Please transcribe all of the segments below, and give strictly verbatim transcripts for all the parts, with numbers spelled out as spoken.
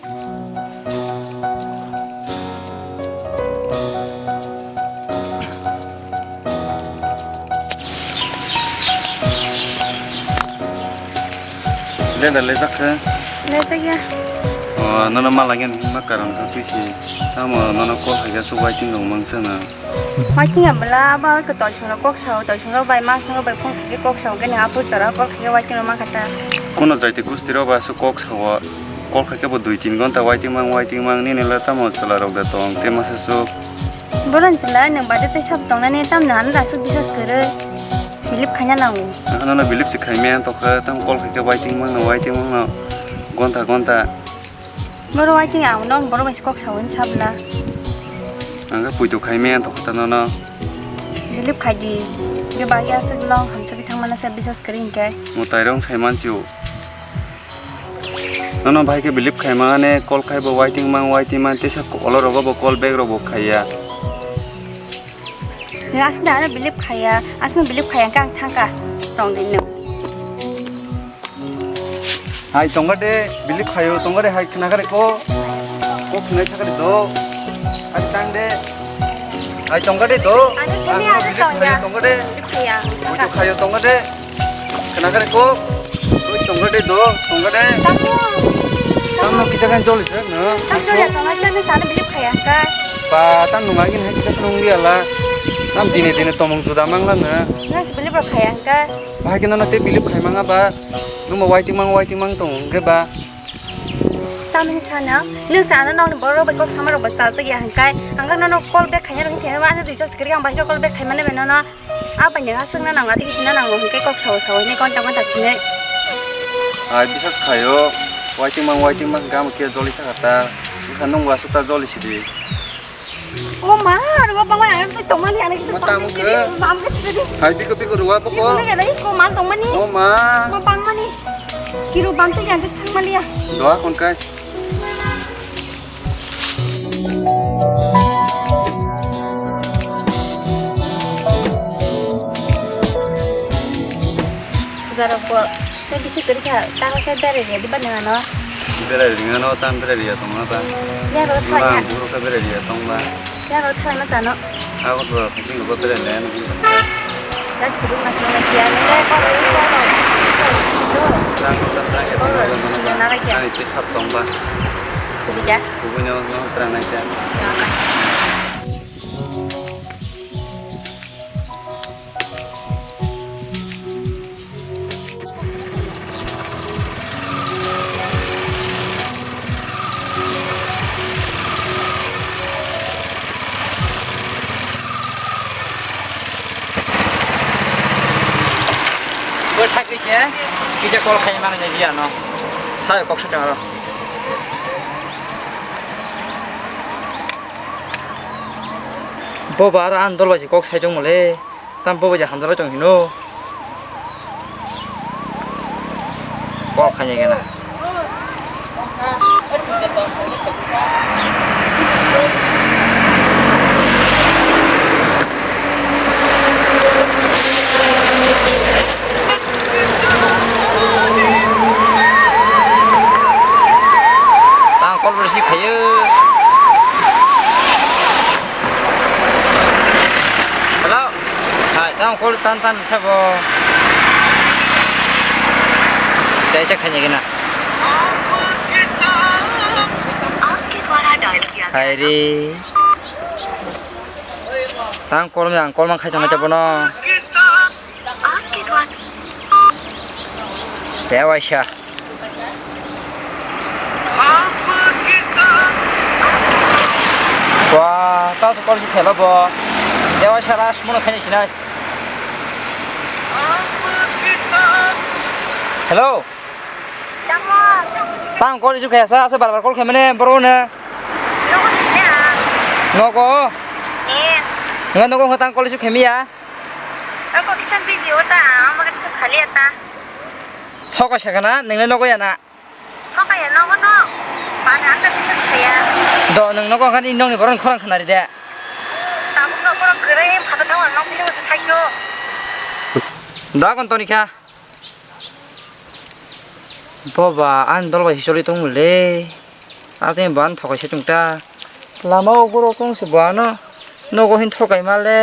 Leda lejak khe? Lejak ya. O, nono malangya ni himma karon khe twi si. Tamo nono call hai khe aswk waiting rok mangsa na. Waiting ya bwla, abo khe toisong rok kok sao, toisong rok bai, masong rok bai phone khe kok sao, khe ni aphu chora call khe waiting rok mangkha ta. Kuno jaiti gusti rok ba aswk kok sao, call khe bo dui tin gonta waiting mang, waiting mang, nini le tamo chwla rok da tong, tei masa swk. Boron chwla nwng baade tei sabo tongnani, tamni ano aswk biswas kwrwi. Believe khaina nango. Ano no believe se khai maya tokha, tamo call khai khe waiting mangno, waiting mangno, gonta gonta. Boro waiting ang no, boro bai kok sawi sabla. Ang khe puitu khai maya tokha ta nono. Believe khai di. Ge ba ya se long hamsa bi thang mana se biswas kari hingke. Mo tai rong sai man chiu. Nono bai khe believe khai mangane, call khai bo waiting mang, waiting mang, tesa call rogo bo call back rogo bo khaiya. Nwng aswkno ano believe khaiya, aswkno believe khaiya hwnkhe ang thangkha tongdi nwng. Hai tongkha de, believe khaio tongkha de, hai khna kha de ko, ko khna kha de do, hai tang de, hai tongkha de do, ano sini ano believe khaio tongya. Tongkha de, believe khaiya, bujo khaio tongkha de. Khna kha de ko. Oi, tongkha de do, tongkha de. Tamo. Tamo kisa kan joli se, no? Tam joli tong, asla ni sana believe khaiya ka. Pa, tam nung agin hai kisa nung dia la. Tam dine dine tomong juda mangla na. Nas believe khaiya ka. Bahai kena no te believe khai manga ba. Nung ma waiting mang, waiting mang tong ke ba. Tamni sana, nung sana nong ni borok bai kok sama rok ba sa ya hangkai. Hangka no no call back khaiya rong khaiya ba ano recharge kiri ang bai call back khai mane ba no no. Abani aswkna nango, tei kisina nango, hwnkhe kok sao sao hinwi konta konta khinwi. Ai bisas khaio, waiting mang, waiting mang, gam khe joli thaka ta, wngkha nungbo aswk ta joli sidi. O ma, ruwa bangma ang tongmani, ang tongmani, tamo khe? Mam khe sidi. Hai piko piko ruwa boko. Piko piko ruwa, ko mal tongmani. O ma. Ma bangmani. Kiru bam tei ang thangmani ya. Doa kon kai. Puja rok bo tei bisi kwrwi kha, tamo khe berai rwdi ba nang ano? Berai rwngano, tam berai rwya tongma ba. Yang rok thangya. Buro khe berai rwya tongma. Yang rok thangna chano. Ako to sing ko berai le no. Dak kudu ma thangna tiya ne ko ko. Tang ko tang ya tongma ba. Nara kya? Ani te sap tongma. Kubui da? Kubui no, no, terang naikha. Bo thakri se, kisa call khai mani jai ano. Sai kok sa tang aro. Bo ba aro ang dol bai se kok sai tongmole. Tam bo bai je hamjak lai tong hino. Kok khainai gana. Tang call receive khaio. Hello. Hai, tang call tan tan sabo. Tei se khainai gana. Hai re. Tang call ni ang call man khai tongnai tei bono. Te waisa. Wa, ta se call si khela bo. Te waisa last mono khaini sinai. Hello. Tamo. Tang call isu kaya sa, asa bar bar call khaimane, boro ne. Nogo ni ya. Nogo? Eh. Nga nogo kha tang call isu khaimiya? Ako kisan busy ota, ama ka khali ata. Thoka sakana, nengna nogo ya na? Thoka ya nogo no. Mana ata bisa saya. Do neng nogo kani nongni borok khorang khanari de. Tabuk no borok kere, phata thawa nok bisa thakyo. Da kon tonikha. Boba, ani dol bai hisoli tongmole. Ateng ban thokai se chwng ta. Lama o borok tong se bo ano. Nogo hin thokai ma le.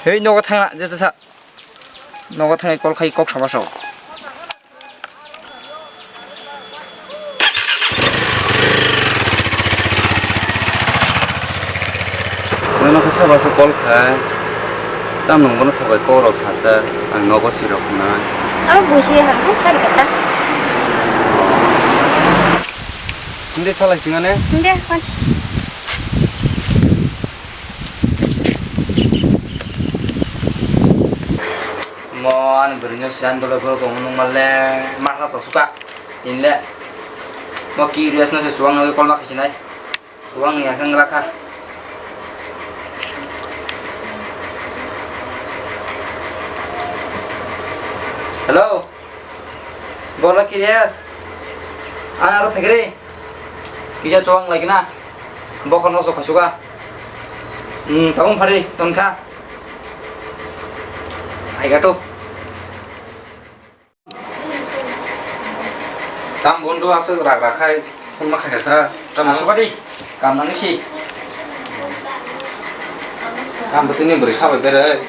Hei nogo thangna je sa. Nogo thangwi call khai kok sama sok. Nono khe sabo se call khai. Tam nung bono thokai kok rok sasa. Ang nogo sirok nai. Abo buisi ham hai sari kata. Hindi thalai singane. Hindi kon. Mo ani bwrwino se ani dole borok tongo nung manle matha to suka. Tinle mo curious no se chuwang nugwi call ma khaichinai. Chuwang ni akheng lakha. Hello. Bola curious. Ani aro phegre. Kisa chuwang lagi na. Bokhorno sok khachuka. Hmm, tabung phari tonkha. Aigato. Tam bondo aswk rak rak khai phone ma khaikha sa. Tam aswk adi. Kam nang si. Tam bwtwini bwrwi sabai bere.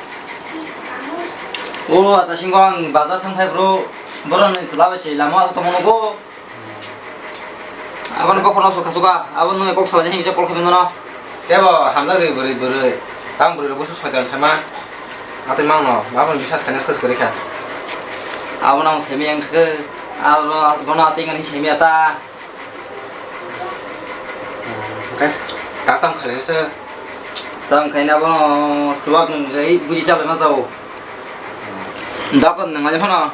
O ata singko ang bazar thang phai bro. Borok ni chwla bai se lama aswk tongmano go. Aboni bokhorno sok khachuka, abo nwng kok salai hini kisa call khaimano no. Tebo hamjak ri bwrwi bwrwi. Tang bwrwi rok bwswk soitan sama. Atwi mangno, aboni bisas khaina swkang kwrwi kha. Abono ang saimaya wngkha khe, abo bono atwi wngani saimaya ta. Hwnkhe tak tam khainai se. Tam khaina bono chuwak nwng khe buji chalai ma chao. Dakon nwng ani phano.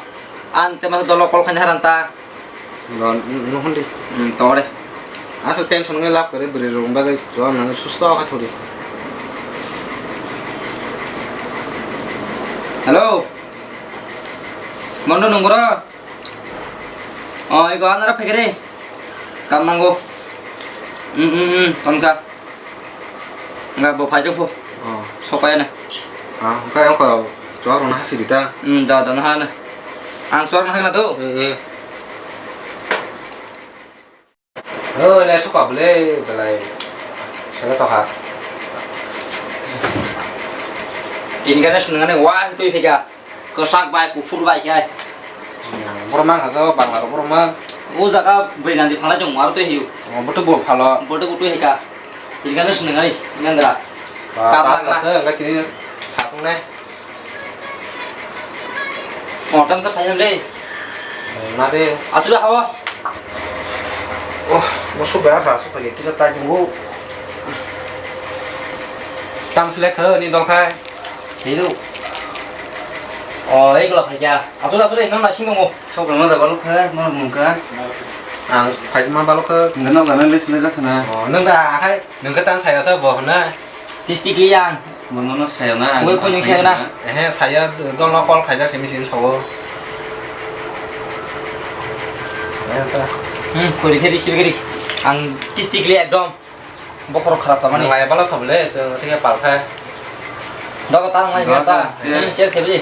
Ang te masa dolo call khaina haran ta. Ro, n-, n-, hwn di. Hmm, tong de. Aswk tension wngwi lab kwrwi bwrwi rwng bagwi chuwak nang susto kha thori. Hello. Mondo nungro. Oh, iko anara phekre. Kam nango. Hmm, hmm, hmm, tongka. Enggak, bo phai jong pho. Oh. Sok paya na. Ah, engka engka chuwak rwna hasi di ta. Hmm, da, da, na ha na. Ang chuwak rwna ha na to. Eh, eh. Oh, le sok pa bole, belai. Sele to ha. Ini kan senengane wah tu pika. Kwchak bai, kuphur bai khe. Borok mang kha, Bangla rok borok mang. O jaga bwrwi nandi phalai tong, aro twi hiyo. Oh, boto bo phalo. Boto bo twi hika. Tirkano swnwi nai, Mendra. Ba, kap sa nang na. Sa, enggak tini hasung nai. Oh, tam sa phayam le. Na de. Asura hawa. Oh, mo su ba kha, su phage kisa tai tungo. Tam sile kha ni dol khai. Hello. Oh, ei gula phai kya? Asura, asura, nang nasing tongo. Sok rwma da balok kha, nang mung kha. Ang phai ma balok kha. Nang nang list le jak na. Oh, nang da akhai, nang ka tang saya sa bo na. Tisti ki yang. Mo no no saya na. Koi koi ning saya na. Eh, saya dol no call khaijak simi simi sawo. Hmm, koi ri khe ri, sibi khe ri. Ang tisti ki ekdom. Bokhorok kharap tamani. Nang laya balok kha bole, chwng theke pal kha. Dogo ta nang lai ta. Cheers. Hmm, cheers khe biji.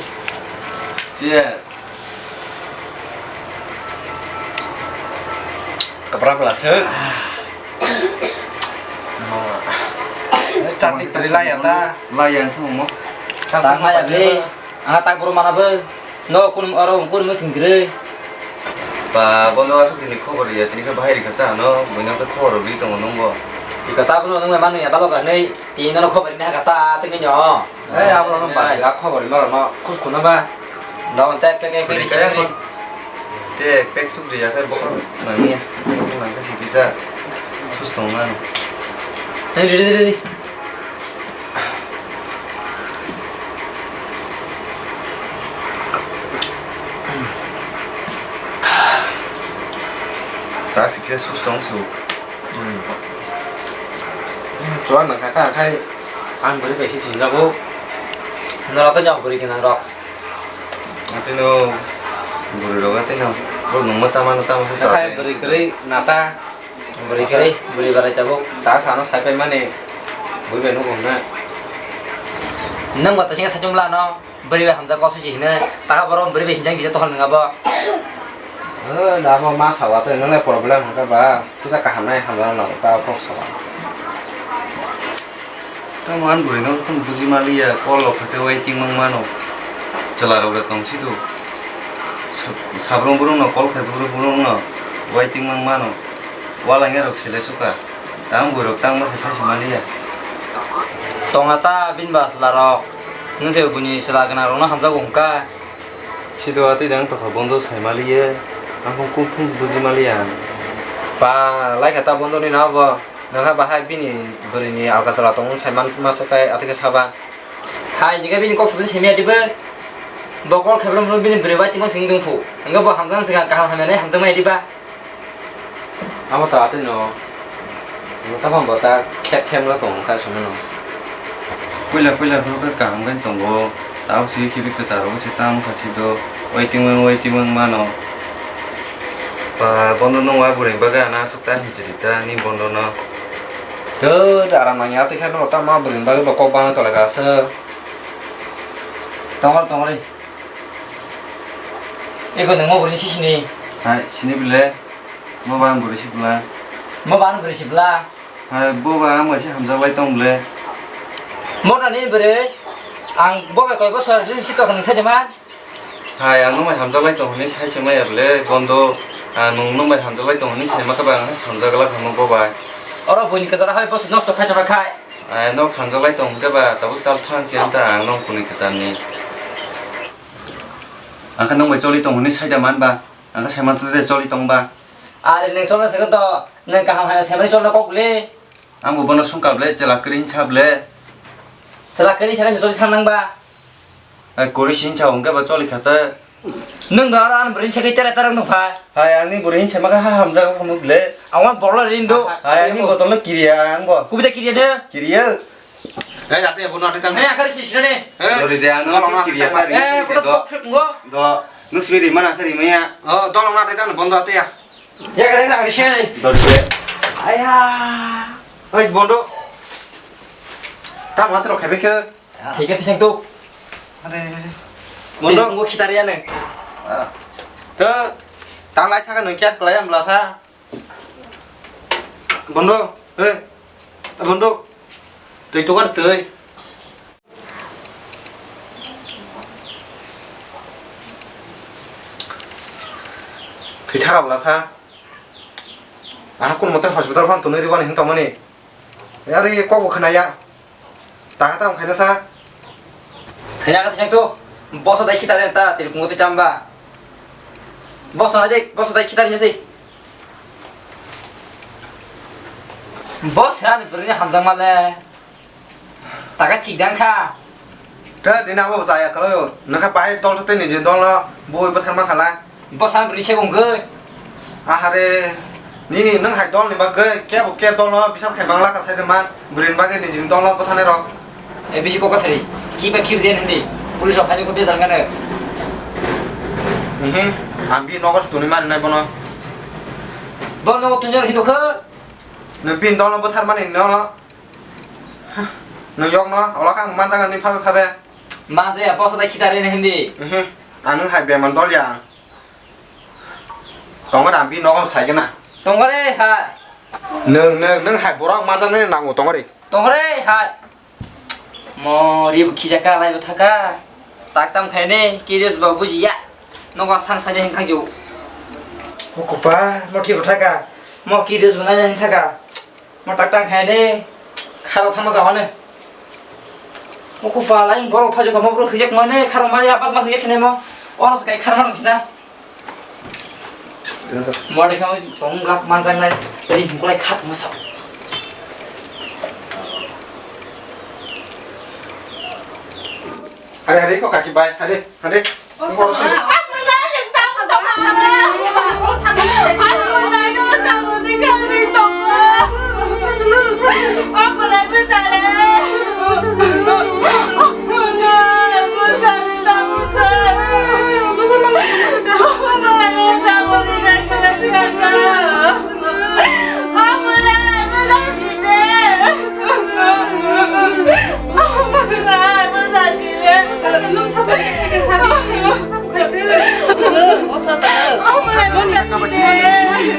Cheers. Kapra pala se. Chati kri laya ta. Laya thung mo. Tang laya bole. Anga tak boro mana bo. No kun oro kun mo thing gre. Ba, bono asuk tini khobor ya, tini khe bahai rikha sa ano, buino khe khobor rwgwi tongo nungbo. Iko ta bono nung mano ya, balo ka nei, tini no khobor ni haka ta, tini nyo. Eh, abo no ba, ya khobor no no, khus kuna ba. No, tek tek tek tek. Te pek suk ri ya khe bokhor nang ni. Nang khe sikisa. Sus tong mano. Hey, ready, ready, ready. Tak sikhe sus tong su. Hmm. Chuwak nang kha kha khai ang bwrwi bai khe sinjago. Norok to nyok bwrwi gwnang rok. Atino bwrwi rok atino. Bo nung ma chamano tamo se khai bwrwi kwrwi nata. Bwrwi kwrwi, bwrwi barai tabuk. Ta sano sai pai mani, bui bai nugo hwnna. Nwng bo ta singha saichung bwla no, bwrwi bai hamjak kok sui si hino, ta borok bwrwi bai hinjak bisa tohol nwnga bo. Eh, da bo ma sawa tei nang le problem hwnkhe ba, kisa kaham nai hamjak nang ta kok sawa. Tamo ani bwrwi no tamo buji maliya, call rok kha khe waiting wng mano. Chwla rok le tong si do. Sa-, sabrung burung no call khai burung burung no waiting wng mano. Walai rok sele suka. Tamo bwrwi rok tamo khe sai se maliya. Tonga ta bini ba chwla rok. Nwng se buini chwla gwnang rok no hamjago hwnkha. Sido atwi dang tokha bondo sai maliye, ang kung kung buji maliya. Pa, lai kha ta bondo ni na bo, nokha bahai bini bwrwi ni alka chwla tong sai man ma se kai atwi khe saba. Hai, diga bini kok sabai se miya diba. Bokol khebrom bini bwrwi bai timo sing dong phu. Ang bo hamjang sing kaham hamya nai hamjang mai diba. Amo ta atwi no. Amo ta bang bo ta khet khem no tong kha simi no. Puila puila phuru khe kaham khe tongo. Tabuk si khibi kwcharo se tam kha si do. Waiting wng waiting wng mano. Ba bondo no wa bwrwi bagwi ana asuk ta hinchiri ta ni bondo no. To aram nang ya twi khe no ta ma bwrwi bagwi bo kok bang tole ga se. Tongor tongori. Eko nang mo bwrwi sisini. Hai sini bile. Mo ba ang bwrwi sibla. Mo ba ang bwrwi sibla. Hai bo ba ang bai se hamjak lai tong bile. Mo ta ni bwrwi. Ang bo bai koi bosor relationship tong nang sai de man. Hai ang nung bai hamjak lai tong hwnwi sai se maya bile bondo. Ang nung nung bai hamjak lai tong hwnwi sai ma khe ba ang hamjak glak hamo bo bai. Oro buini kwcharo hai bosor nosto khai tong khai. Ai nok hamjak lai tong hwnkhe ba tabuk chal thang si ang ta ang nung kuni kwchar ni. Ang khe nung bai choli tong hwnwi sai da man ba. Ang khe sai man twi choli tong ba. Are nwng cholna se to, nwng kaham hai saimani cholna kok le. Ang bo bono sungkar ble, chela kwrwi hinsa ble. Chela kwrwi hinsa khe choli thang nang ba. Ai kwrwi si hinsa hwnkhe ba choli kha ta. Nwng do aro ani bwrwi hinsa khe tera tera wng tong pha. Hai ani bwrwi hinsa ma kha hamjak phano ble. Ang wan borla rin do. Hai ani botol no kiriya ang bo. Kubita kiriya de. Kiriya. Hei, ate, bono ate tang. Hei, akhari si sini. Hei. Dori de, ano dol, ano kiri ate apa, tang. Ri, Eh, ri, putas do. Kok truk ngo. Do, nus mi di mana akhari maya. Oh, dol, ano ate tang, bondo ate ya. Ya, kare na, kare sini. Dori de. Aya. Hei, bondo. Ta matro khebe ke. Thik ase, sang tu. Are. Bondo. Ngo khitar ya ne. Ah. Te, tang lai thaka nung kias pelai am belasa. Bondo, eh, eh, bondo. Twi tukar twi. Twi thaka bwla sa. Aha kun mote hospital phan tunui rwani hin tongmani. Yari kok bo khna ya. Taha tamo khaina sa. Thaya ka thang to. Boso dai khita den ta, tir kungo te chamba. Boso na je, boso dai khita den se. Bos han brini hamjang male. Taka thik dang kha. Ta dina bo jaya kalo. Naka bahai dol te ni je dol no boi bo tharma khala. Bwsa bwrwi se wngkhe. Ahare, nini nwng hai dolni bagwi kebo ke dolno bisas khai mangla ka sai man, bwrwini bagwi nijini dolno bwthanai rok. E bisi kok kasari, kiba kibden hindi, police rok phaikhe bejal gana. Ehe, ang bini nogo tuni mari nai bono. Bo nogo tuni jor hindu khe. Nwng bini dolno bwthar mani nono. Nwng yokno, ola kang manjak nini phabe phabe. Manjaya, bwsa dai khitari ne hindi. Ehe, ang nwng hai beman dol ya. Tongo da, bini nogo sai gana. Tongo re, hai. Nwng, nwng, nwng hai borok manjaknai nango, tongo re. Tongo re, hai. Mo ribu khijaka, laibo thaka. Tak tam khaine, kides ba bujiya. Nogo sang sanya hin thangju. Hukupa, mo thibo thaka. Mo kides ba nanya hin thaka. Mo tak tang khaine, kharo thama jawano. Mo ko pala ing borok phajok kamo bro hijak mane, kharo maya bas bas hijak sene mo. Ono se kai kharo mano sina. Mo de kamo tong lak manjang nai, ri hingkulai khat mo sa. Are, are, ko kaki bai, are. Hadi, ngoro sini.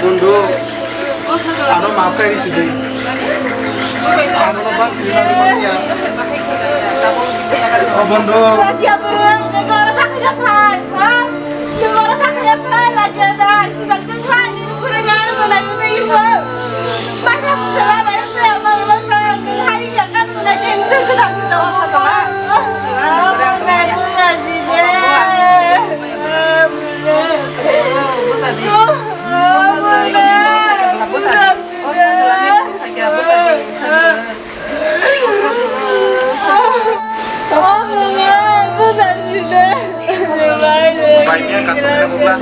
Bondo, ano maaf kari sidi. Ano no ban sidi, ano ban ya. Oh, Bondo. Bai, ni ang custom ni bukla.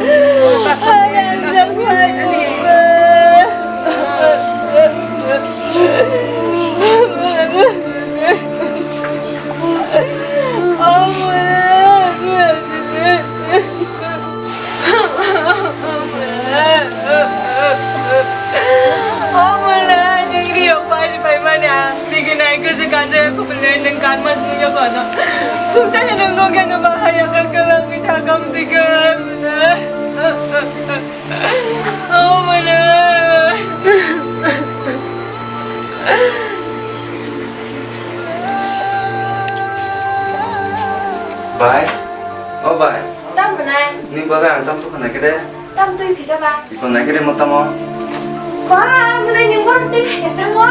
O mwnwi, nwng rio pairi paimani ang. Tigi nai khe se kanjak khe bwlwi nwng kanma simi ya kono. Kung sani nwng nukya nw bahai ya khe kwlangwi thakam tigi. O mwnwi. Bai, o bai. Tam mwnai. Ni bagwi ang tam tukha naikhe de. Tam twi phika ba. Iko naikhe de mo tamo. Ba, mwnai ni ngor twi phika sa mo.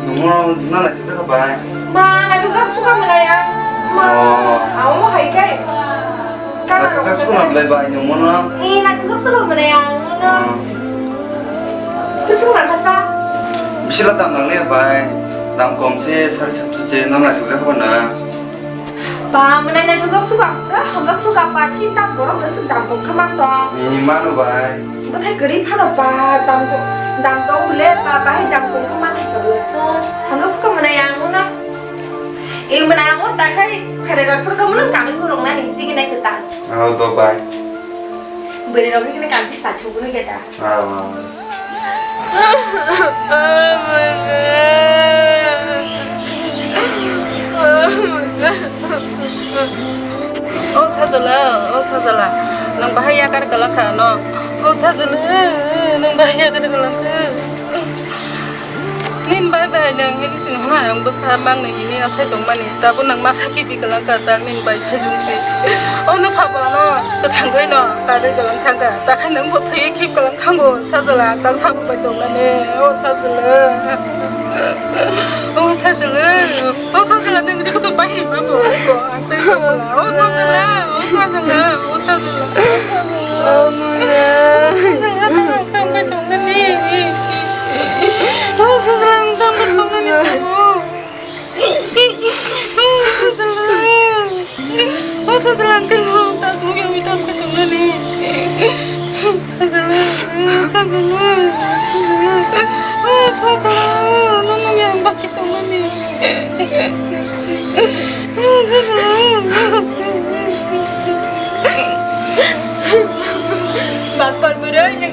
Nungmo na naithok jakha bai. Ma, naithok jak suka mwnai ang. Ma, oh. Amo hai kai. Kana naithok jak suka mwnai bai nungmo no. Ni naithok jak suka mwnai ang. No. Hmm. Kusung rang kasa. Bisila dam nang ne bai. Dam kom se sari satu se na naithok jakha ba na. Ba, mwnai naithok jak suka, hamjak suka ba, chinta borok da swk dam kok kha man tong. Ni mano bai. Bwthai kwrwi phano ba, dam kok, dam tong bwle ba, bahai dam kok kha man hai ka bwle swk. Hamjak suka mwnai ang no. E mwnai ang ta khai phere rot phur ka mwnai kami kurung nani tigi nai kwtal. Oh, do bai. Bwrwi rok ni kami sta thuk ni keta. Ah. O sajala, o sajala, nwng bahai yakar kwlwng kha no? O sajala, nwng bahai yakar kwlwng kha? Nini bai bai nwng nini sini hwnwi ang bwsa mangni hini asai tongmani, tabuk nwng masa kibi kwlwng kha, ta nini bai sajwng se. O nokha bono kwthangwi no kadai kwlwng thangkha, ta khe nwng bo thwiwi khib kwlwng thango, sajala, ta sabo bai tongnani, o sajala. O sajala, o sajala, nwng rikhe to bahiri ma bo, ang tei tongla. O sajala, o sajala, o sajala, o sajala. O sajala, ta ang tei tongnani. O sajala, ang tei tongnani. O sajala. O sajala, ang khe no tak nugwi wi tam khe tongnani. Sajala, sajala, sajala. O sajala, no nugwi ang bak khe tongnani. O sajala.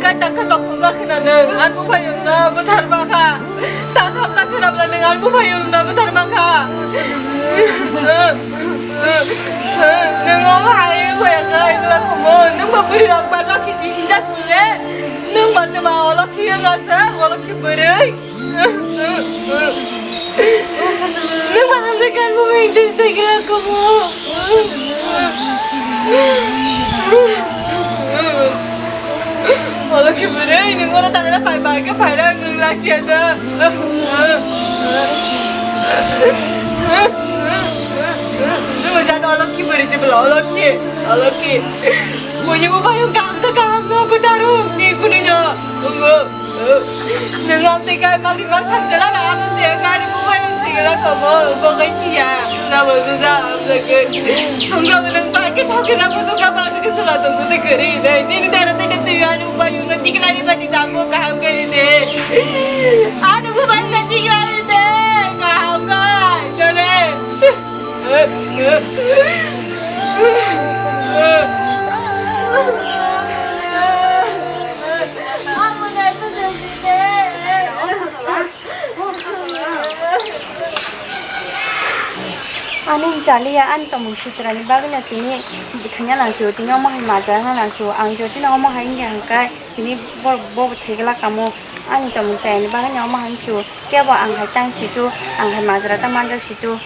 Takha tokong jakhwna nwng, ang buphayungno butharma kha. Takha jakhwna bwla nwng, ang buphayungno butharma kha. Nwng omo hai wngya kha, wngla khomo. Nwng bo bwrwi rok ba lokhi si hinjak le. Nwng bo nwma olokhi wngya sa, olokhi bwrwi. Nwng ma hamjak kha, ang buphayung twi sai khe la khomo. Olokhi bwrwi, nwng oro tangna phai bai khe phairang nwng lachiya da. Nwng jani olokhi bwrwi je bwla, olokhi, olokhi. Buini buphayung kaham sa kaham no bwtaro, ni khunui no. Nwng amtwi khe mangni mangtham jora ba amtwi khe ani buphayung twi la khomo, bo khe siya. Nabo juda amjagwi. Thungjago nwng bai khe thok khe na bujuk ka ba. Sala tong twi kwrwi dai. Nini dara tei twi ani upai yungna chiklani bati tamo kaham kari de. Ani upai na chiklani de. Kaham kai. Dare. Ani chaliya ani tongmung sitrani bagwino tini thwina nangsu, tini omo hai majra nangsu. Ang jotino omo hai wngya hwnkhe tini bo, bo thwigwlak kamo. Ani tongmung sayani bagwino omo hai wngsu. Kebo ang hai tang situ, ang hai majra ta manjak situ.